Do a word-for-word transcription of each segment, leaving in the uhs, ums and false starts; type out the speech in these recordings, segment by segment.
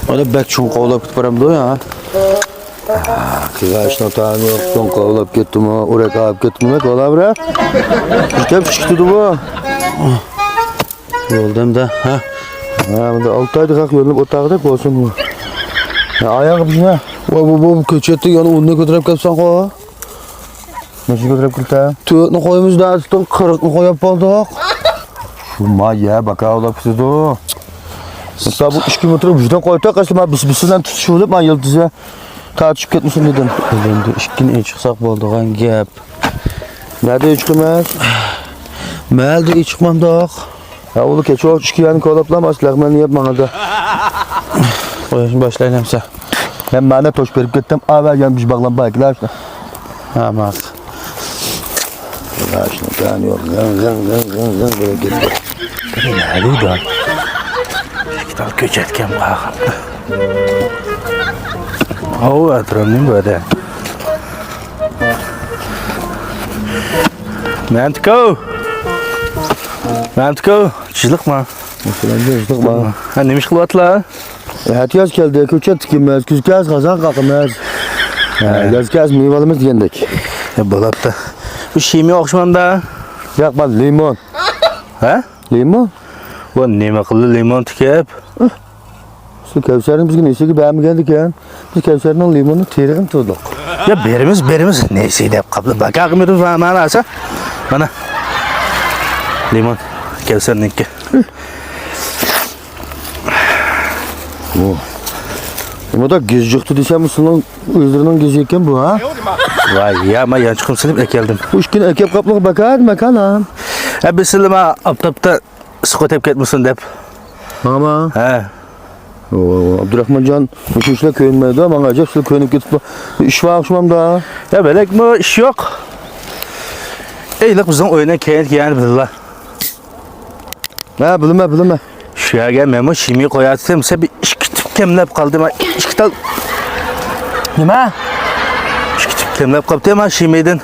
ئانا بەك چوڭ قوغلاپ كېتىپ بارامدۇ يا؟ قىغاشنىڭ تامى يوق، چوڭ قوغلاپ كەتتىمۇ، ئورەك ئاپ كەتتىمۇ، كالا بىرە. كېتىپ چىقتىدۇ بۇ. يولدىمدا، ھە؟ ھە، بۇندا ئالتە ئايدا خەق يۆلىنىپ ئولتۇرغۇدەك بولسۇن بۇ. ھە، ئاياغ بىشنە. ۋا، بۇ، بۇ، بۇ كۆچەتتە يەنە ئۇننى كۆتۈرۈپ كەپسەنغۇ. نەچچە كۆتۈرۈپ كېتە؟ تۆتنى قويىمىز دە، تۇتۇڭ، قىرىقنى قويۇپ بولدۇق. شۇ ما يە، باكا ئۇلاپ كېتىدۇ. مىسال، بۇ ئىككى مېتىر ۋىجدان قويۇپ تۇر، قايسى ما بىس، بىس بىلەن تۇتۇشۇپ ئۆلۈپ، ما يىلتىزى تارتىشىپ كەتمىسۇن دېدىم. ئۆزۈمدە ئىككىنى ئېچىقساق بولىدىغان گەپ. نەدە ئېچىقىمىز؟ مەھەلدە ئېچىقمامدۇق. ھە، ئۇلۇ كېچە ئىككى يەرنى كولاپلا، ماس لەغمەننى يەپ ماڭىدۇ. قويۇشنى باشلايلى ئەمسە. مەن مانا توش بېرىپ كەتتىم، ئاۋە يەنە بىز باغلام بايكىلار. ھە، ماس. ۋاي، شۇنىڭ پەيانى يوق. غىڭ، غىڭ، غىڭ، غىڭ، غىڭ بولۇپ كەتتى. بىرى نەدە ئىدى؟ ئىككى تال كۆچەتكەن قالغان. ئاۋۇ ئەتراپنى بۇ يەردە. مەنتىكو! مەنتىكو! جىلىقما. جىلىقما. ھە، نېمە ئىش قىلىۋاتىلا؟ ئەتىياز كەلدى، كۆچەتتىكىمىز، كۈز كەلسە قازان قاقىمىز. ھە. ياز كەلسە مېۋە ئالىمىز دېگەندەك. يا، بولاپتۇ. بۇ شىمىيە ئوخشىمامدا؟ ياق، بۇ لىمون. ھە؟ لىمون. بۇ نېمە قىلدى لىمون تىكىپ؟ شۇ كەۋسەرنى بىزگە نېسىگە بەرمىگەندىكەن. بىز كەۋسەرنىڭ لىمونىنى تېرىغىن تۇردۇق. يا، بېرىمىز، بېرىمىز. نېسى دەپ قاپلا. باكا قىمىدىن مانا ئالسا. مانا. لىمون. كەۋسەرنىڭكى. ئۇ. نېمىدا گېزى چىقتى دېسەم، سېنىڭ ئۆزلىرىنىڭ گېزى ئىكەن بۇ، ھە؟ ۋاي، يا، مەن يانچۇقۇم سېلىپ ئەكەلدىم. ئۇ ئىككىنى ئەكەپ قاپلىق بەكار ماكان، ھە؟ ھە، بىز سىلىما ئاپتاپتا ئىسسىق ئۆتۈپ كەتمىسۇن دەپ. ماڭىما؟ ھە. ئۇ، ئابدۇراخمانجان، مۇشۇ ئىشلار كۆيۈنمەيدۇ، ماڭا ئەجەب سىلەر كۆيۈنۈپ كېتىپتۇ. ئىش بار ئوخشىمامدا؟ يا، بەلەكمۇ ئىش يوق. ئەي، لىق بىزنىڭ ئۆينىڭ كەينىدىكى يەنە بىللا. ھە، بىلىمەن، بىلىمەن. شۇ يەرگە مەنمۇ شىمىي قوياتتىم، سەن بىر ئىككى تۈپ كەملەپ قالدىم، ئىككى تال. نېمە؟ ئىككى تۈپ كەملەپ قاپتىم، ھە، شىمىيدىن.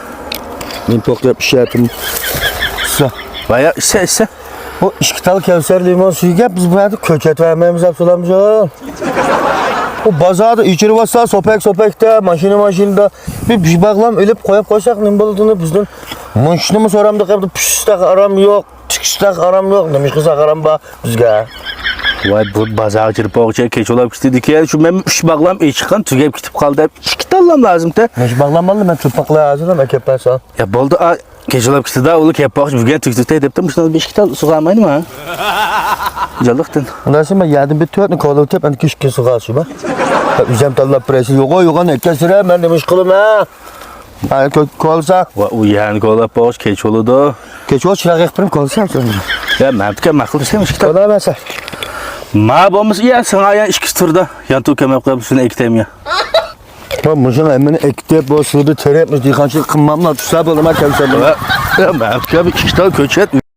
مېنى توختاپ ئىشلەتتىم. ئىچسە. ۋايا، ئىچسە، ئىچسە. بۇ ئىككى تال كەۋسەر لىمون سۈيىگە بىز بۇ يەردە كۆچەت بەرمەيمىز دەپ سورامسۇن؟ بۇ بازاردا ئېچىرىۋاتسا، سوپەك-سوپەكتە، ماشىنا-ماشىنىدا بىر، بىر باغلام ئېلىپ قويۇپ قويساق نېمە بولىدۇ؟ بىزدىن مۇنچىنىمۇ سورامدۇق، پىشساق ئارام يوق، تىكساق ئارام يوق، نېمە قىلساق ئارام بار بىزگە؟ ۋاي، بۇ بازارغا چىرىپ بولغۇچە كەچ بولاپ كېتىدىكەن، شۇ مەن ئۈچ باغلام ئېچىققان تۈگەپ كېتىپ قالدى دەپ ئىككى تاللام لازىمتە. مۇشۇ باغلام بالىلار مەن تۇرۇپ باقىلاي، ھازىرلا ئەكەپ بەرسەڭ. يا بولدى، ئا، كەچ بولاپ كېتىدۇ، ئۇلار كەپ باققۇچە بۈگۈن تۈگتۈكتەي دەپتۇ، مۇشۇنى بىر ئىككى تال سۇغا ئالمايدىما؟ جانلىقتىن. ئۇنداقسا مەن يەردىن بىر تۆتنى كولا ئۆتۈپ، ئەنە كۈشكە سۇغا ئالسىما؟ ئۆزۈم تاللاپ بېرەيسىز، يوغان، يوغان ئەكەلسىرە، مەن نېمە ئىش قىلىمەن؟ ھە، كۆ-، كولىسا. ۋا، ئۇ يەنى كولاپ بولغاچ كەچ بولىدۇ. كەچ بولغاچ چىراغ يېقىپ بېرىڭ، كولىسا. يا، مەن پىكىر مەقۇل دېسەم، ئىشقا. كولا بەرسە. ما بولمىسا، يا، ساڭا يەنە ئىككى تۇردا. يانتۇ كۆمەپ قويۇپ، شۇنى ئەكىتەيمۇ يا. ما مۇشۇنى ھەممىنى ئەكىتىپ، بۇ سۇدا تېرىپ، دېھقانچىلىق قىلماملا، تۇتسا بولىما، كەۋسەر. ۋا، يا، مەن پىكىر بىر ئىككى تال كۆچەت.